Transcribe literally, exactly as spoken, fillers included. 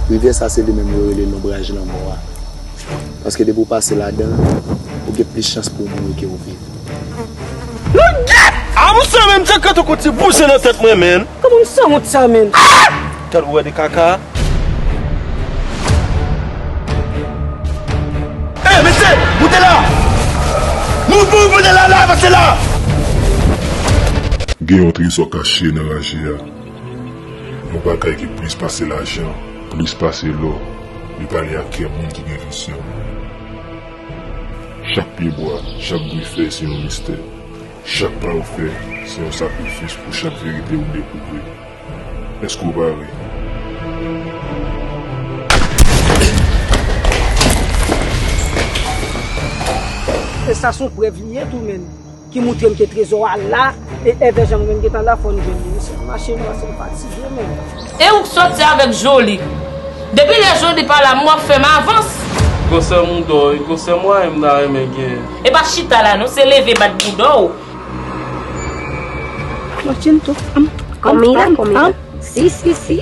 Rivyè sa se li menm yo rele lonbraj lanmò a. Paske depi w pase ladan l, ou gen plis chans pou w mouri ke w viv. Lagèt! A m sa menm te kanpe kou ti bouzen nan tèt mwen, menn. Kòman m sanwont sa, menn? Tèt ou wè de kaka? Ey, mesye! Moute la! Moute, moute, moute la, la, pase la! Gen yon trezò kache nan raje a. Yon bagay ki plis pase lajan, plis pase lò, li pale ak kè moun ki gen vizyon. Chak pyebwa, chak bri fèy se yon mistè. Chak pa ou fè, se yon sakrifis pou chak verite ou dekouvri. Èske w pare? E sa se yon prèv li ye tou, menn, ki moutre m ke trezò a la, e èvè jan mwen menm gentan la, fò n jwenn li. Mesye, mache nou, paske m fatige, menn. E ou k sòti avèk Joly? Depi lè Joly pa la, m w ap fè m avans. Gwosè mouda w, e gwosè mwayen m ta renmen genyen. E pa chita la non, se leve bat bouda w. Machin tou. Konbyen, konbyen? Si, si, si.